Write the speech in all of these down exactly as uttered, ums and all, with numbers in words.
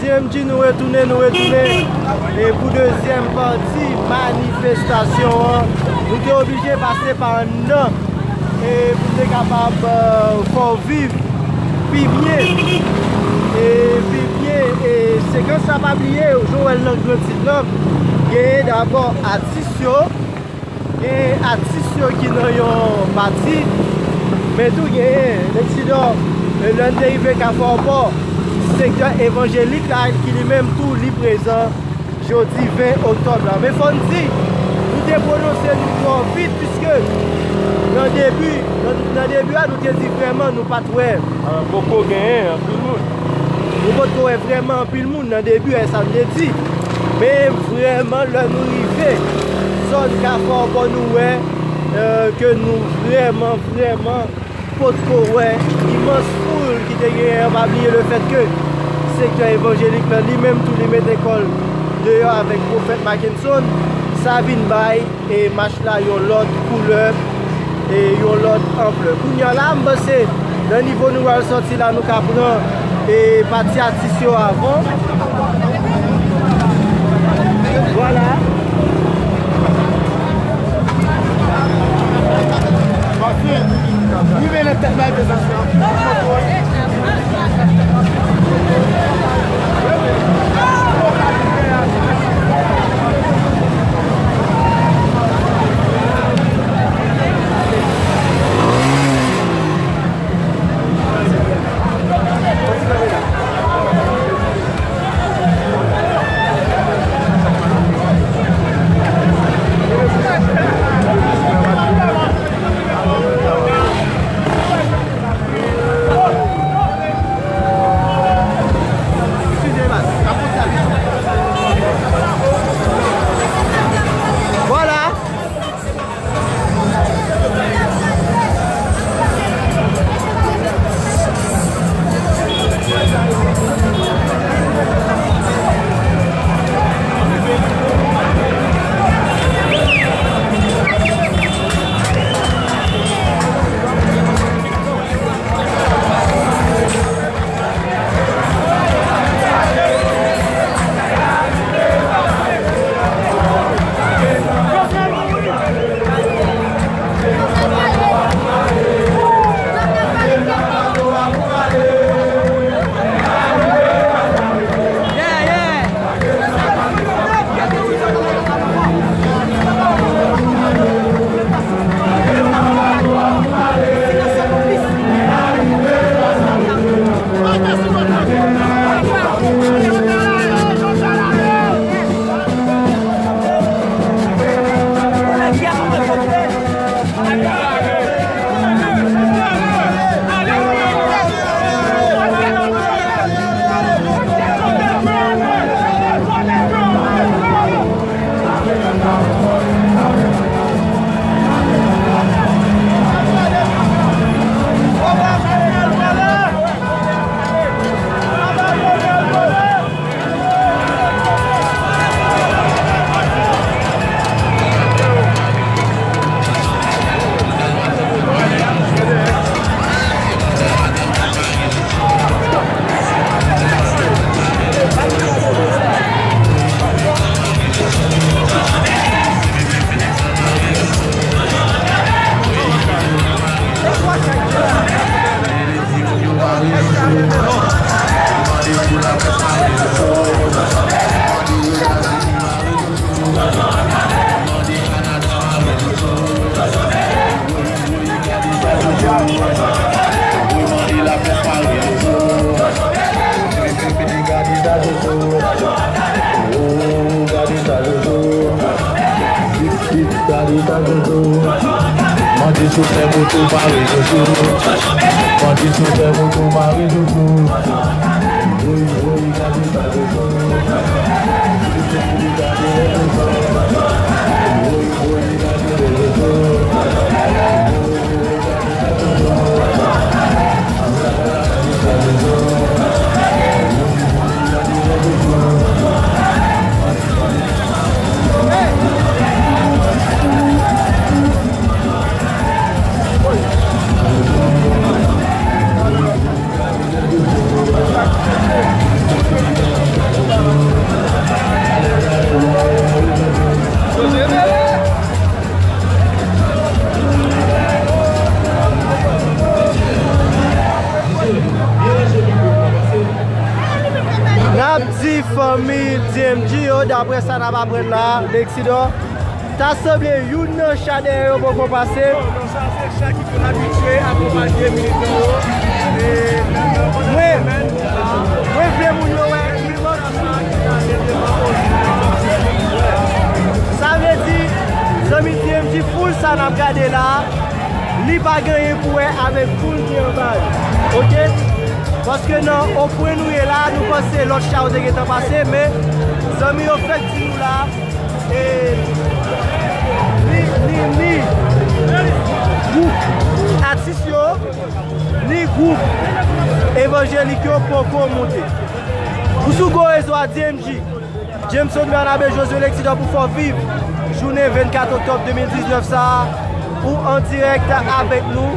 M di nou retounen, nou retounen. E pou dezyèm pati manifestasyon an, nou te oblije pase pa anndan. E pou te kapab, euh, fè w viv pi byen. E pi byen, e sekans sa pa bliye, jan w wè l nan gran tit lan, genyen dabò atis yo, gen atis yo ki nan yon pati, men tou gen Lexidor, e lè n te rive Kafou Pò, sektè evanjelik la, ki li menm tou li prezan jodi ven oktòb la. Men fò n di, nou te pwononse nou twò vit, piske nan debi, nan, nan debi a, nou te di vrèman nou pa t wè. Ah, poko genyen anpil moun. Nou potko wè vrèman anpil moun nan debi a, sa m te di. Men vrèman, lè nou rive zòn Kafou Pò, nou wè, euh, ke nou vrèman, vrèman potko wè imans foul ki te genyen an. Pa bliye lefètke sektè evanjelik lan, li menm tou, li mete kò l deyò avèk Pwofèt Mackenson, sa vin bay e mach la yon lòt koulè, e yon lòt anplè. Kounye a la, m panse, nan nivo nou pral sòti la, nou ka pran, e pati atis yo avan. Vwala. Rive nan tèt la, Vwala. Mande chofè moto mare Jojo. Mande chofè moto mare Jojo. Woy, woy, gade sa Jojo. Woy, woy, gade Jojo. M di yo, daprè sa n ap aprann la, Lexidor, ta sanble youn nan cha dèyè yo poko pase. Bon, non, sa se cha ki konn abitye akonpanye militan yo. E, mwen, mwen vle moun yo wè imaj sa ki ale devan. Sa vle di, zanmi D M G, foul sa n ap gade la, li pa gen anyen pou wè avèk foul ki anba yo. Oke? Paske nan o pwen nou ye la, nou panse lòt cha yo te gentan pase, men zanmi yo fèk di nou la, e, ni, ni, ni gwoup atis yo, ni gwoup evanjelik yo poko monte. Ou sou gwo rezo a D M G. Jameson Bernabe, Josué Lexidor pou fè w viv jounen vennkat oktòb de mil diznèf sa a, ou an dirèk avèk nou.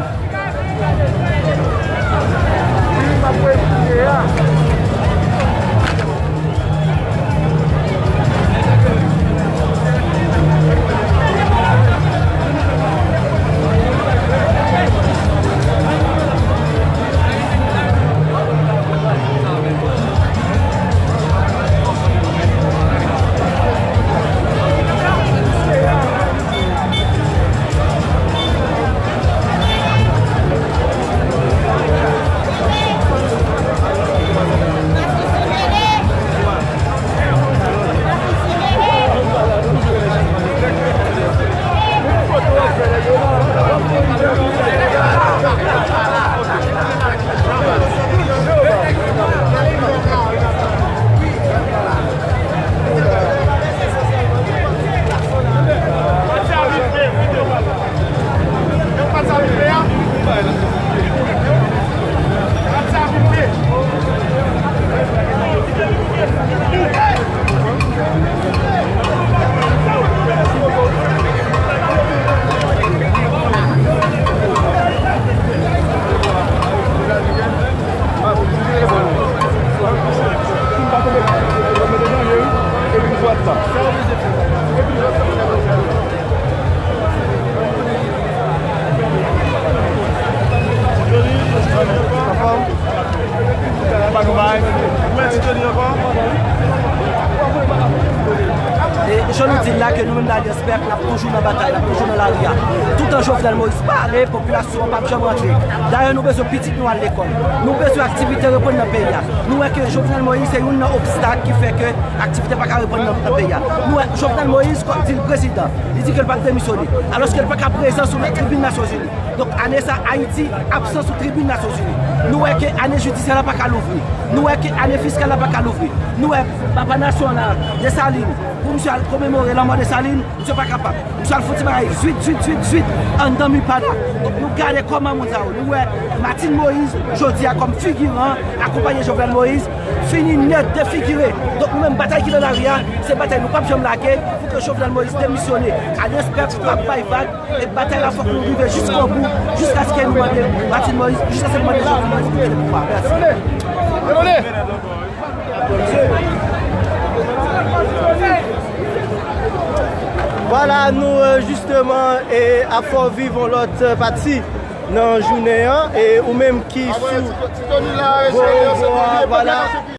E jan nou di l la ke nou menm Alliance Pèp, n ap toujou nan batay, n ap toujou nan lari a. Toutan Jovenel Moïse pa ale, popilasyon an p ap janm rantre. Dayè, nou bezwen pitit nou al lekòl. Nou bezwen aktivite reprann nan peyi a. Nou wè ke Jovenel Moïse se youn nan obstak ki fè ke aktivite pa ka reprann nan, nan peyi a. Nou wè Jovenel Moïse, kòm di l prezidan, li di ke l p ap demisyone. Alòske l pa ka prezan sou tribin Nasyonzini. Donk, ane sa, Ayiti absan sou tribin Nasyonzini. Nou wè ke ane jidisyè la pa ka louvri. Nou wè ke ane fiskal la pa ka louvri. Nou wè papa nasyon an la, Desalin, pou misye al komemore lanmò Desalin, misye pa kapab. Misye al fouti bagay zwit, zwit, zwit, zwit anndan MIPAD la. Donk, nou gade kòman moun sa yo. Nou wè Martine Moïse, jodi a, kòm figiran, akonpanye Jovenel Moïse, fini nèt, defigire. Donk, nou menm, batay ki nan lari a, se batay nou p ap janm lage pou ke Jovenel Moïse demisyone. Alyans Pèp p ap bay vag. E batay la, fòk nou rive jiskobou, jiskaske nou mande Martine Moïse, jiskaske nou mande Jovenel Moïse pou kite pouvwa. Mèsi. Vwala, nou, e, jisteman, e, ap fè w viv yon lòt, e, pati nan jounen an. E ou menm ki sou gwo rezo a, vwala.